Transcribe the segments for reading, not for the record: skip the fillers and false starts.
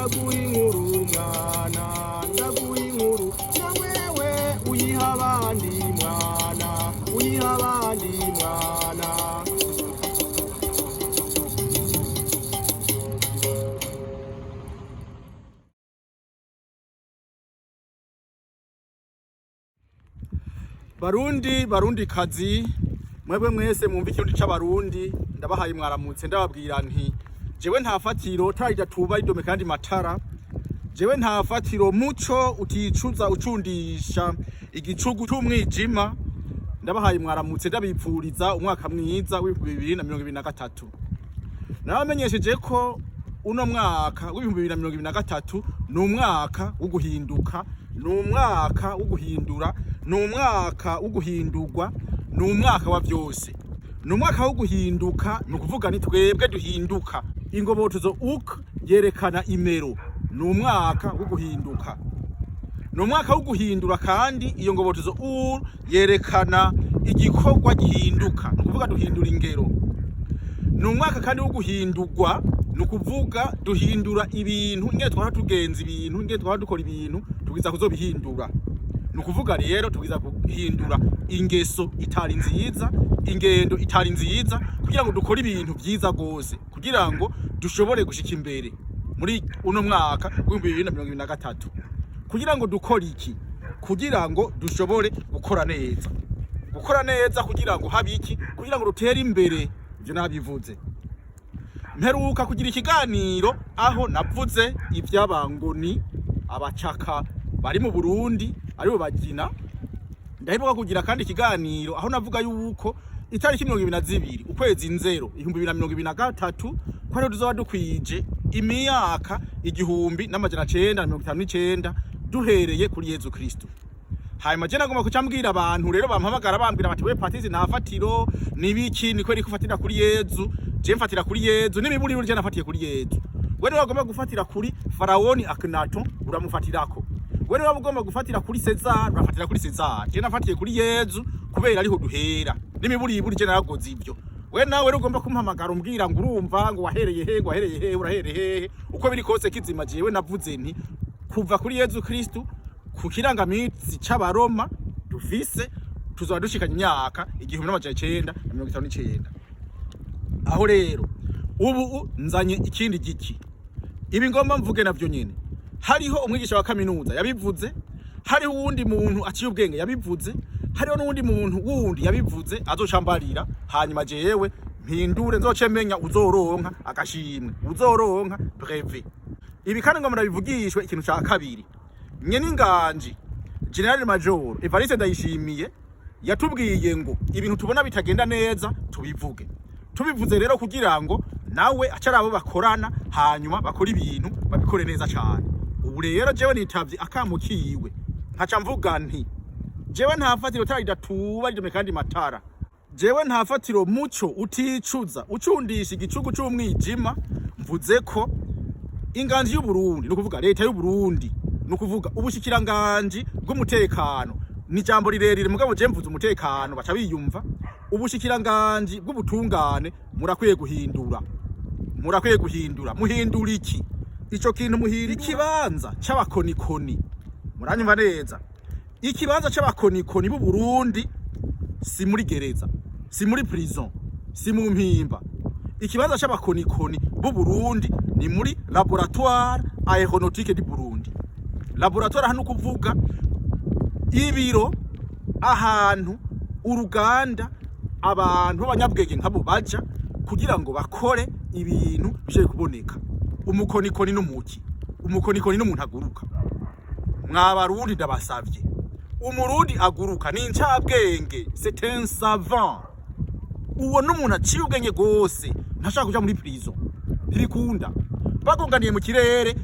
Ndaguha inkuru mwana, ndaguha inkuru, na wewe uyiha abandi mwana, uyiha abandi mwana. Barundi, Barundi kazi, mwebwe mwese mwumva Ikirundi c'Abarundi, ndabahaye mwaramutse. Ndababwira nti jewe nta fatiro tarija tuba idome kandi matara. Jewe nta fatiro, muco uticuza ucundisha igicugu c'umwijima. Ndabahaye mwaramutse, ndabipfuriza umwaka mwiza w'2023. Nabamenyesheje ko uno mwaka w'2023 ni umwaka wo guhinduka, ni umwaka wo guhindura, ni umwaka wo guhindurwa, ni umwaka wa vyose, ni umwaka wo guhinduka. Ni ukuvuga ni twebwe duhinduka. Ingobotozo uk yerekana imero. Ni umwaka wo guhinduka, ni umwaka wo guhindura. Kandi iyo ngobotozo u yerekana igikorwa gihinduka, ni ukuvuga duhindura ingero. Ni umwaka kandi wo guhindurwa, ni ukuvuga duhindura ibintu, ingene twahora tugenza ibintu, ingene twahora dukora ibintu, tubwiza kuzobihindura. Ni ukuvuga rero tubwiza guhindura ingeso itari nziza, ingendo itari nziza, kugira ngo dukore ibintu vyiza gose, kugira ngo dushobore gushika imbere muri uno mwaka w'2023. Kugira ngo dukore iki? Kugira ngo dushobore gukora neza, gukora neza kugira ngo habe iki? Kugira ngo dutere imbere. Ivyo nabivuze mperuka kugira ikiganiro aho navuze ivy'Abangoni, abacaka bari mu Burundi, aribo bagina. Ndaheruka kugira kandi ikiganiro aho navuga yuko itariki 22 ukwezi nzero 2023 ko ariho tuzoba dukwije imyaka 1959 duhereye kuri Yezu Kristo. Hanyuma je nagomba kuca mbwira abantu rero bampamagara bambwira bati: "We Patrice nta fatiro, nibiki, ni kweri kufatira kuri Yezu?" Je mfatira kuri Yezu n'imiburiburi, je nafatiye kuri Yezu. We niba ugomba gufatira kuri Faraoni Akhenaton, uramufatirako. We niba ugomba gufatira kuri Cesar, urafatira kuri Cesar. Je nafatiye kuri Yezu kubera ariho duhera n'imiburiburi. Je naragoze ivyo. We nawe rero ugomba kumpamagara umbwira ngo urumva ngo wahereye he, ngo wahereye he, urahereye hehe? Uko biri kose kizima, jewe navuze nti kuva kuri Yezu Kristu ku kirangaminsi c'Abaroma dufise, tuzoba dushikanye imyaka 1959. Aho rero ubu nzanye ikindi giki. Ibi ngomba mvuge navyo nyene, hariho umwigisha wa kaminuza yabivuze, hariho uwundi muntu aciye ubwenge yabivuze, hariho n'uwundi muntu wundi yabivuze azocambarira. Hanyuma jewe mpindure, nzoce menya uzoronka agashimwe, uzoronka brevet. Ibi kandi ngo murabivugishwe. Ikintu ca kabiri, nye n'inganji Général Major Evariste Ndayishimiye yatubwiye ngo ibintu tubona bitagenda neza tubivuge. Tubivuze rero kugira ngo nawe ace abo bakorana, hanyuma bakora ibintu babikore neza cyane. Ubu rero jewe nitavye akamo kiwe, nkaca mvuga nti jewe nta fatiro taridatuba ridome kandi matara. Jewe nta fatiro, muco uticuza ucundisha igicugu c'umwijima, mvuze ko inganji y'Uburundi, ni ukuvuga leta y'Uburundi, ni ukuvuga ubushikiranganji bw'umutekano, ni ijambo rirerire mugabo je mvuze umutekano baca biyumva, ubushikiranganji bw'ubutungane, murakwiye guhindura, murakwiye guhindura. Muhindura iki? Ico kintu muhindura, ikibanza c'abakonikoni. Muranyumva neza? Ikibanza c'abakonikoni b'u Burundi si muri gereza, si muri prison, si mu Mpimba. Ikibanza c'abakonikoni b'u Burundi ni muri Laboratoire Aéronautique du Burundi. Laboratoire hano kuvuga ibiro, ahantu uruganda, abantu b'abanyabwenge nkabo baja kugira ngo bakore ibintu bishobore kuboneka. Umukonikoni n'umuki? Umukonikoni n'umuntu aguruka. Mwabarundi, ndabasavye, Umurundi aguruka ni incabwenge, c'est un savant. Uwo n'umuntu aciye ubwenge gose, ntashaka kuja muri prison, ntibikunda. Bagonganiye mu kirere,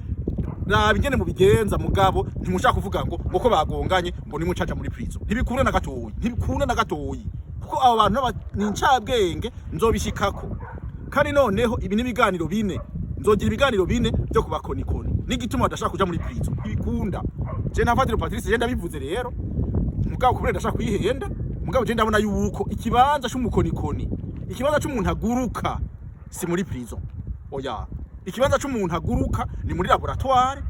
raba ingene mubigenza, mugabo ntimushaka kuvuga ngo ko bagonganye ngo nimucaja muri prison. Ntibikunda na gatoyi, ntibikunda na gatoyi, kuko abo bantu ni incabwenge. Nzobishikako kandi. Noneho ibi ni ibiganiro bine, nzogira ibiganiro bine byo kubakonikoni n'igituma badashaka kuja muri prison. Ntibikunda. Je na Padiri Patrice, je ndabivuze rero, mugabo kubera ndashaka kuyihenda, mugabo je ndabona yuko ikibanza c'umukonikoni, ikibanza c'umuntu aguruka si muri prison, oya. Ikibanza c'umuntu aguruka ni muri laboratoire.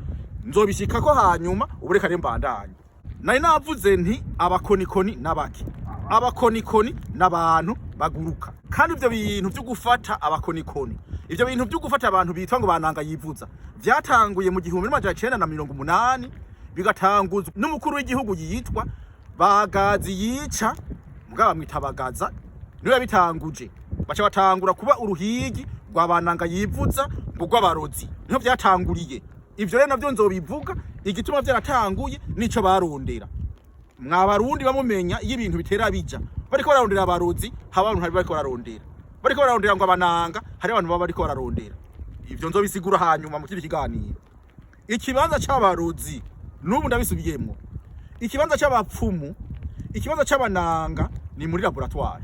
Nzobishikako hanyuma. Ubu reka rero mbandanye. Nari navuze nti abakonikoni n'abaki? Abakonikoni n'abantu baguruka. Kandi ivyo bintu vyo gufata abakonikoni, ivyo bintu vyo gufata abantu bitwa ngo bananga yivuza, vyatanguye mu 1980, bigatanguzwa n'umukuru w'igihugu yitwa Bagazi yica, mugabo bamwita Bagaza, niwe yabitanguje. Baca batangura kuba uruhigi rwa bananga yivuza ngo rw'abarozi. Niho vyatanguriye. Ivyo rero navyo nzobivuga, igituma vyaratanguye nico barondera. Mwabarundi bamumenya, iyo ibintu bitera bija bariko bararondera abarozi, haba abantu bariko bararondera, bariko bararondera ngo abananga, hari abantu baba bariko bararondera. Ivyo nzobisigura hanyuma mu kindi kiganiro. Ikibanza c'abarozi, n'ubu ndabisubiyemwo, ikibanza c'abapfumu, ikibanza c'abananga ni muri laboratoire.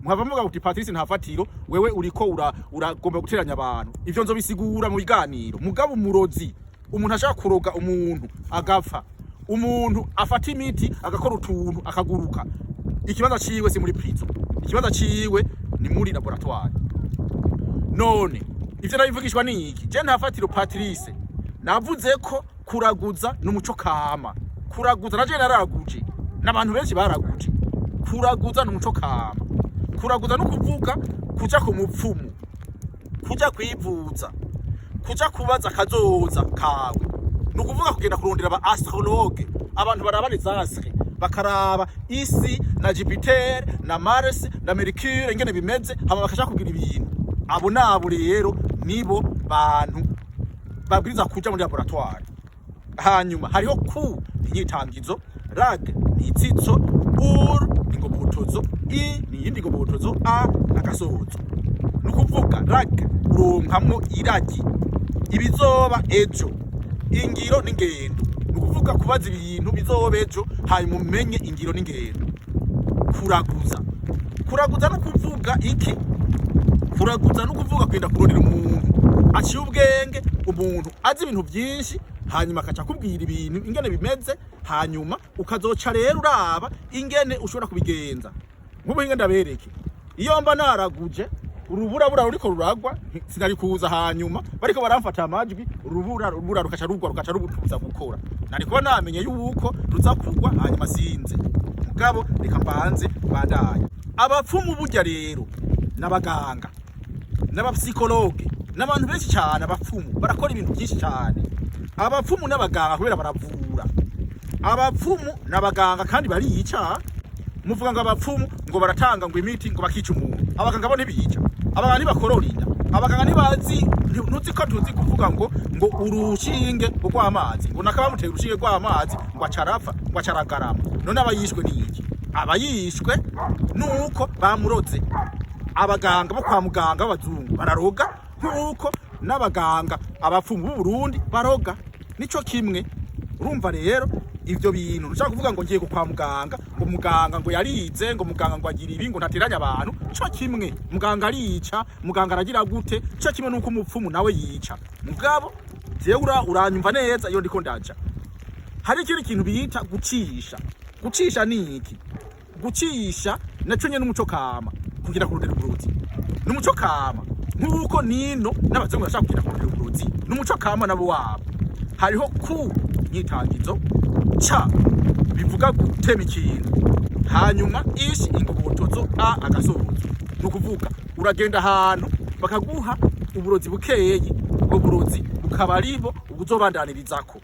Muhava muvuga uti: "Patrice, nta fatiro, wewe uriko uragomba guteranya abantu." Ivyo nzobisigura mu biganiro. Mugabo umurozi, umuntu ashaka kuroga umuntu agapfa, umuntu afata imiti agakora utuntu akaguruka, ikibanza ciwe si muri prison, ikibanza ciwe ni muri laboratoire. None ivyo nabivugishwa ni iki? Je nta fatiro Patrice, navuze ko kuraguza n'umuco kama. Kuraguza naje naraguje, n'abantu benshi baraguje. Kuraguza n'umuco kama. Kuraguza no kuvuga kuja ku mupfumu, kuja kwivuza, kuja kubaza akazoza kawe, ni ukuvuga kugenda kurondera aba astrologue, abantu baraba les astres, bakaraba isi na Jupiter na Mars na Mercure ingene bimeze, hama bakashaka kugira ibintu. Abo nabo rero nibo bantu babwiriza kuja muri laboratoire. Hanyuma hariho ku inyitangizo, rag ni itsitso, ur ni ngobotozo, i ni iyindi ngobotozo, a nagasozo. Ni ukuvuga rag uronkamwo iragi, ibizoba ejo, ingiro n'ingendo. Ni ukuvuga kubaza ibintu bizoba ejo, hanyuma umenye ingiro n'ingendo. Kuraguza, kuraguza no kuvuga iki? Kuraguza no kuvuga kugenda kurondera umuntu aciye ubwenge, umuntu azi ibintu byinshi, hanyuma akaca akubwira ibintu ingene bimeze, hanyuma ukazoca rero uraba ingene ushobora kubigenza. Nk'ubuhinga ndabereke, iyo mba naraguje uruburabura ruriko ruragwa, sinari kuza. Hanyuma bariko baramfata amajwi, urubura rukaca rugwa, rukaca rubutuza gukora. Nari kuba namenye yuko ruza kugwa, hanyuma sinze. Mugabo reka mbanze mbandanye. Abapfumu burya rero n'abaganga n'abapsikologe n'abantu benshi cyane. Abapfumu barakora ibintu byinshi cyane. Abapfumu n'abaganga kubera baravura. Abapfumu n'abaganga kandi barica. Muvuga ngo abapfumu ngo baratanga ngo imiti, ngo bakica umuntu. Abaganga bo ntibica? Abaganga ntibakorora inda? Abaganga ntibazi? Ntuzi ko tuzi kuvuga ngo urushinge rw'amazi, ngo naka bamuteye urushinge rw'amazi, ngo acarapfa, ngo acaragarama. None aba yishwe n'iki? Aba yishwe nuko bamuroze. Abaganga bo kwa muganga b'abazungu bararoga nk'uko n'abaganga abapfumu b'u Burundi baroga, nico kimwe. Urumva rero ivyo bintu ntushaka kuvuga ngo ngiye kwa muganga, ngo muganga ngo yarize, ngo muganga ngo agira ibi, ngo ntateranya abantu. Co kimwe muganga arica, muganga aragira gute, co kimwe nuko umupfumu nawe yica. Mugabo jewe uranyumva neza iyo ndiko ndaja. Hari ikindi kintu bita gucisha. Gucisha ni iki? Gucisha naco nyene n'umuco kama. Kugira kurondera uburozi n'umuco kama, nk'uko nino n'abazungu bashaka kugira kurondera uburozi n'umuco kama nabo wabo. Hariho ku nyitangizo, ca bivuga gutema ikintu, hanyuma ishi ingobotozo, a agasozo. Ni ukuvuga uragenda ahantu bakaguha uburozi bukeyi, ubwo burozi bukaba aribo ubuzobandaniririzako.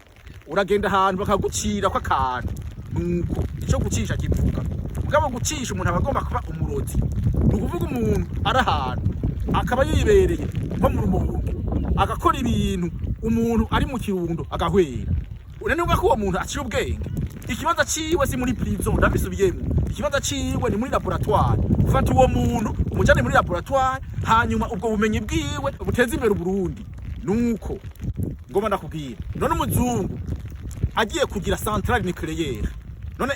Uragenda ahantu bakagucira ko akantu, nuko ico gucisha kivuga. Mugabo gucisha, umuntu aba agomba kuba umurozi. Ni ukuvuga umuntu ari ahantu akaba yibereye nko mu Rumonge, agakora ibintu umuntu ari mu Kirundo agahwera. Urane ko uwo muntu aciye ubwenge, ikibanza ciwe si muri prison. Ndabisubiyemo, ikibanza ciwe ni muri laboratoire. Fata uwo muntu umujane muri laboratoire, hanyuma ubwo bumenyi bwiwe buteze imbere Uburundi. Nuko ngomba ndakubwira, none umuzungu agiye kugira centrale nucléaire, none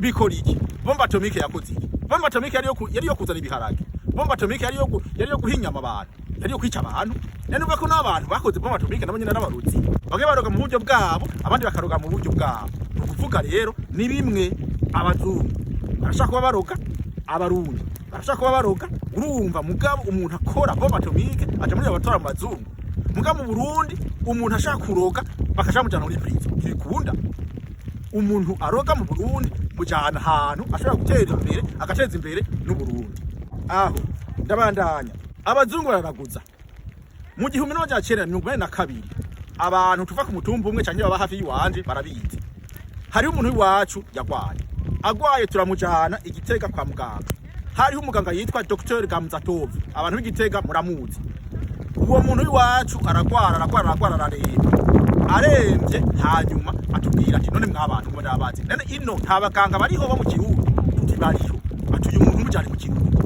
bikora iki? Bombe atomique yakoze iki? Bombe atomique yari yo kuzana ibiharage? Bombe atomique yari yo guhinyama abantu, yari yo kwica abantu. None uvuga ko n'abantu bakoze bombe atomique nabo nyene n'abarozi. Bamwe baroga mu buryo bwabo, abandi bakaroga mu buryo bwabo. Ni ukuvuga rero ni bimwe, abazungu barashaka kuba baroga, abarundi barashaka kuba baroga. Urumva mugabo umuntu akora bombe atomique aja muri abatora mu bazungu. Muga mu Burundi umuntu ashaka kuroga bakaja mujana muri prison, ntibikunda. Umuntu aroga mu Burundi mujana ahantu ashobora gutera imbere, agateza imbere n'Uburundi. Aho ndabandanya, abazungu bararaguza. Mu 1982, abantu tuva ku mutumba umwe canke baba hafi y'iwanje barabizi, hariho umuntu w'iwacu yagwaye. Agwaye turamujana Igitega kwa muganga. Hariho umuganga yitwa Dr Gamzatov, abantu b'Igitega muramuzi. Uwo muntu w'iwacu aragwara, aragwara, aragwara, araremba, aremvye. Hanyuma atubwira ati: "None mwabantu ngo ndabazi, none ino nta baganga bariho bo mu Kirundi?" Tuti: "Bariho." Ati: "Uyu muntu mujane mu Kirundi."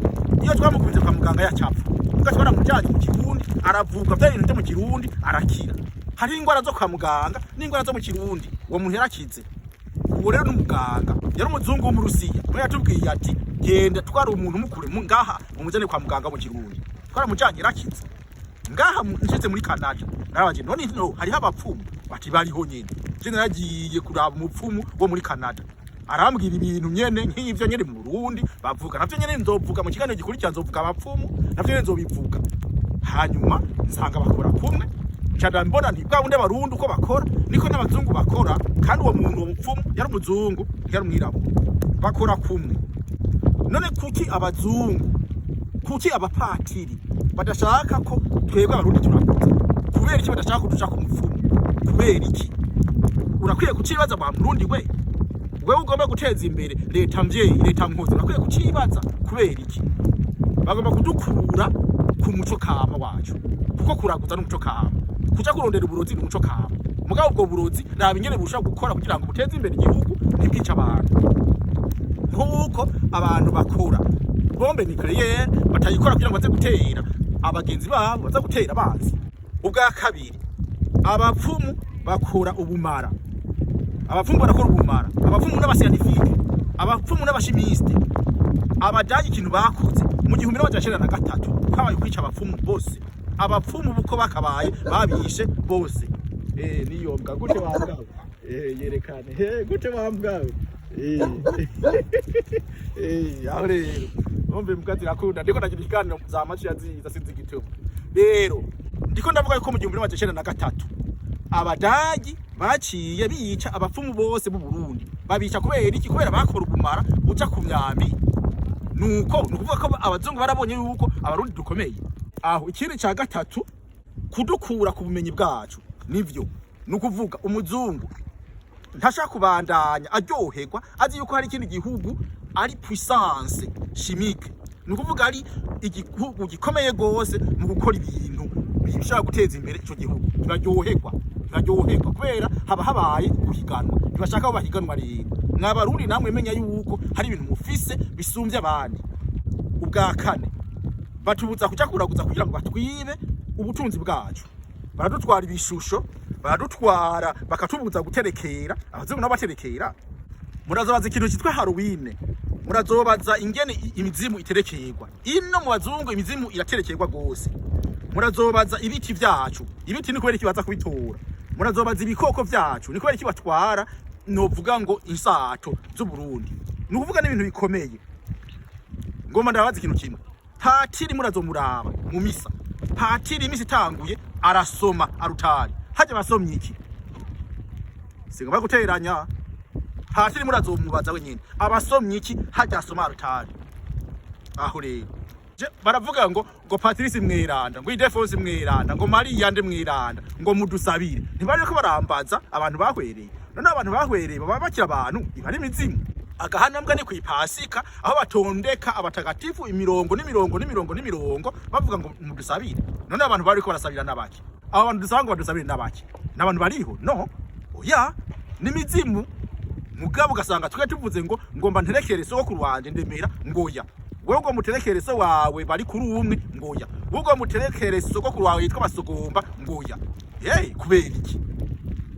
Iyo twamukunze kwa muganga yacapfa, ubwo twaramujanye mu Kirundi, aravurwa bya bintu byo mu Kirundi, arakira. Hariho ingwara zo kwa muganga n'ingwara zo mu Kirundi. Uwo muntu yarakize. Uwo rero n'umuganga yari umuzungu w'Umurusiya, niwe yatubwiye ati: "Genda twara umuntu mukure ngaha mumujane kwa muganga mu Kirundi." Twaramujanye, yarakize. Ngaha nshitse muri Canada narabaje: "None no hariho abapfumu?" Bati: "Bariho nyene." Je naragiye kuraba umupfumu wo muri Canada, arambwira ibintu nyene nk'ivyo nyene mu Burundi bavuga. Navyo nyene nzovuga mu kiganiro gikurikira, nzovuga abapfumu, navyo nyene nzobivuga. Hanyuma nsanga bakora kumwe. Nca mbona nti bwa bundi Abarundi uko bakora niko n'abazungu bakora. Kandi uwo muntu, uwo mupfumu, yari umuzungu, yari umwirabura, bakora kumwe. None kuki abazungu, kuki abapatiri badashaka ko twebwe Abarundi turakuza? Kubera iki badashaka kuduca ku mupfumu? Kubera iki? Urakwiye kucibaza wa Murundi we, wewe ugomba guteza imbere leta mvyeyi, leta nkozi. Urakwiye kucibaza kubera iki bagomba kudukura ku muco kama wacu, kuko kuraguza n'umuco kama, kuja kurondera uburozi n'umuco kama. Mugabo ubwo burozi raba ingene bushobora gukora kugira ngo buteze imbere igihugu, ntibwice abantu. Nk'uko abantu bakora bombe nucléaire, batayikora kugira ngo baze gutera abagenzi babo, baze gutera abanzi. Ubwa kabiri, abapfumu bakora ubumara. Abapfumu barakora ubumara. Abapfumu n'aba scientifiques, abapfumu n'aba chimistes. Abadagi ikintu bakoze mu 1993 kabaye kwica abapfumu bose. Abapfumu buko bakabaye babishe bose. Niyo mbwa gute wambwawe? Yerekane. Gute wambwawe? Aho rero umve, mbwa zirakunda. Ndiko ndagira ikiganiro za maci yaziza, sinzi igituma. Rero ndiko ndavuga yuko mu 1993 Abadagi baciye bica abapfumu bose b'u Burundi. Babica kubera iki? Kubera bakora ubumara buca ku myambi. Nuko nukuvuga ko abazungu barabonye yuko Abarundi dukomeye. Aho ikindi ca gatatu, kudukura ku bumenyi bwacu. Nivyo, nukuvuga umuzungu ntashaka kubandanya aryoherwa azi yuko hari ikindi gihugu ari puissance chimique, ni ukuvuga ari igihugu gikomeye gose mu gukora ibintu bishobora guteza imbere ico gihugu. Ntibaryoherwa, ntibaryoherwa kubera haba habaye guhiganwa. Ntibashaka ko bahiganwa. Rero mwabarundi namwe, menya yuko hari ibintu mufise bisumbye abandi. Ubwa kane, batubuza kuja kuraguza kugira ngo batwibe ubutunzi bwacu. Baradutwara ibishusho, baradutwara, bakatubuza guterekera. Abazungu nabo baterekera. Murazobaza ikintu cyitwa Halloween, murazobaza ingene imizimu iterekerwa. Ino mu bazungu imizimu iraterekerwa gose. Murazobaza ibiti vyacu, ibiti ni kubera iki baza kubitora? Murazobaza ibikoko vyacu, ni kubera iki batwara, novuga ngo insato z'Uburundi? Ni ukuvuga n'ibintu bikomeye. Ngomba ndabaza ikintu kimwe. Patiri murazomuraba mu misa, patiri imisi itanguye arasoma arutari hajya basomye iki? Singomba guteranya. Patiri murazomubaza wenyine abasomye iki hajya asoma arutari. Aho rero baravuga ngo Patrice mweranda, ngo Idefonse mweranda, ngo Mariya nde mweranda, ngo mudusabire. Ntibariko barambaza abantu bahwereye. None abantu bahwereye baba bakira abantu, iba ari imizimu. Agahanambwa ni kwipasika, aho batondeka abatagatifu imirongo n'imirongo n'imirongo n'imirongo, bavuga ngo mudusabire. None abantu bariko barasabira n'abaki? Abo bantu dusaba ngo badusabire n'abaki? N'abantu bariho? No oya, n'imizimu. Mugabo ugasanga twe tuvuze ngo ngomba nterekere sogokuru wanje ndemera, ngoya wewe ngo muterekere so wawe bari kuri umwe, ngoya wewe ngo muterekere sogokuru wawe yitwa Basogomba, ngoya. Hey, kubera iki?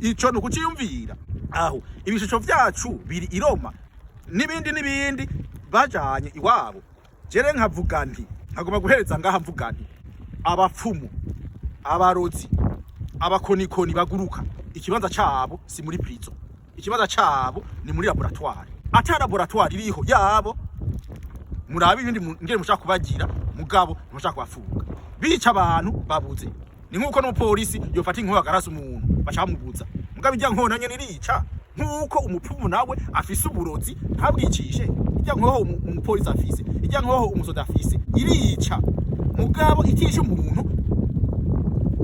Ico ni ukuciyumvira. Aho ibishusho vyacu biri i Roma n'ibindi n'ibindi bajanye iwabo. Jere nkavuga nti, nkagomba guhereza ngaha mvuga nti: abapfumu, abarozi, abakonikoni baguruka, ikibanza cabo si muri prison, ikibanza cabo ni muri laboratoire. Ata laboratoire iriho yabo, murabe ibindi ngene mushaka kubagira, mugabo ntimushaka kubafunga. Bica abantu babuze. Ni nkuko n'umupolisi yofata inkoho akarasa umuntu, bacamubuza. Mugabo ijya nkoho nanye nirica, nkuko umupfumu nawe afise uburozi ntabwicishe. Ijya nkoho umupolisi afise, ijya nkoho umusoda afise, irica, mugabo itisha umuntu,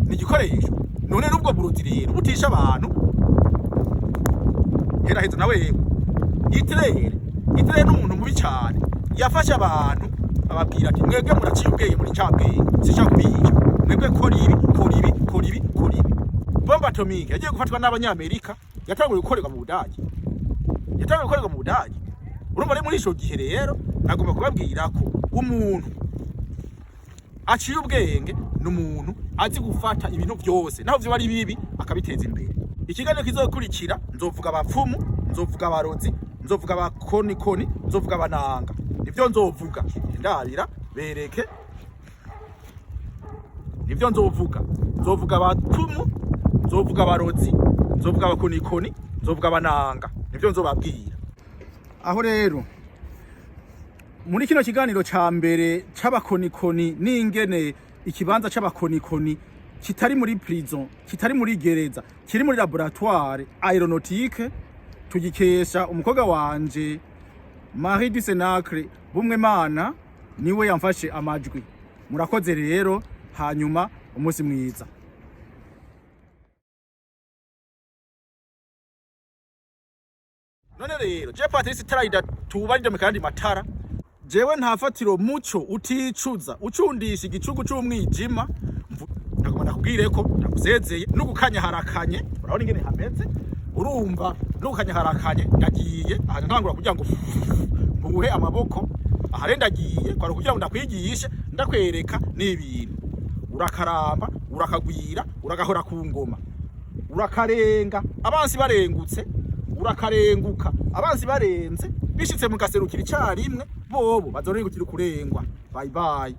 ni igikoresho. None n'ubwo burozi rero butisha abantu, heraheza nawe yewe. Hitler ni umuntu mubi cyane, yafashe abantu ababwira ati: "Mwebwe muraciye ubwenge, muri ncabwenge, sinshaka kubica. Mwebwe kora ibi, kora ibi, kora ibi, kora ibi." Bombe atomique yagiye gufatwa n'Abanyamerika, yatanguye gukorerwa mu Budage, yatanguye gukorerwa mu Budage. Urumva rero, muri ico gihe rero nagomba kubabwira ko umuntu aciye ubwenge ni umuntu azi gufata ibintu byose, naho vyoba ari bibi, akabiteza imbere. Ikiganiro kizokurikira nzovuga abapfumu, nzovuga abarozi, nzovuga abakonikoni, nzovuga abananga, nivyo nzovuga. Ndabira bereke nivyo nzovuga. Nzovuga abapfumu, nzovuga abarozi, nzovuga abakonikoni, nzovuga abananga, nivyo nzobabwira. Aho rero muri kino kiganiro ca mbere c'abakonikoni, n'ingene ikibanza c'abakonikoni kitari muri prison, kitari muri gereza, kiri muri laboratoire aéronautique, tugikesha umukobwa wanje Marie du Senacle Bumwe Mana, niwe yamfashe amajwi. Murakoze rero, hanyuma umunsi mwiza. None rero je Patrice Tarayida tubarinde mu kandi matara, jewe nta fatiro muco uticuza ucundisha igicugu c'umwijima. Ndagomba ndakubwire ko ndagusezeye n'ugukanya harakanye, urabona ingene hameze, urumva n'ugukanya harakanye. Ndagiye ahantu ntangura kugira ngo mpuhe amaboko aha rero, ndagiye kwari kugira ngo ndakwigishe, ndakwereka n'ibintu. Urakaramba, urakagwira, uragahora ku ngoma, urakarenga abansi barengutse, urakarenguka abansi barenze, bishitse mugaserukira icarimwe, bobo bazorengukira kurengwa. Bye bye.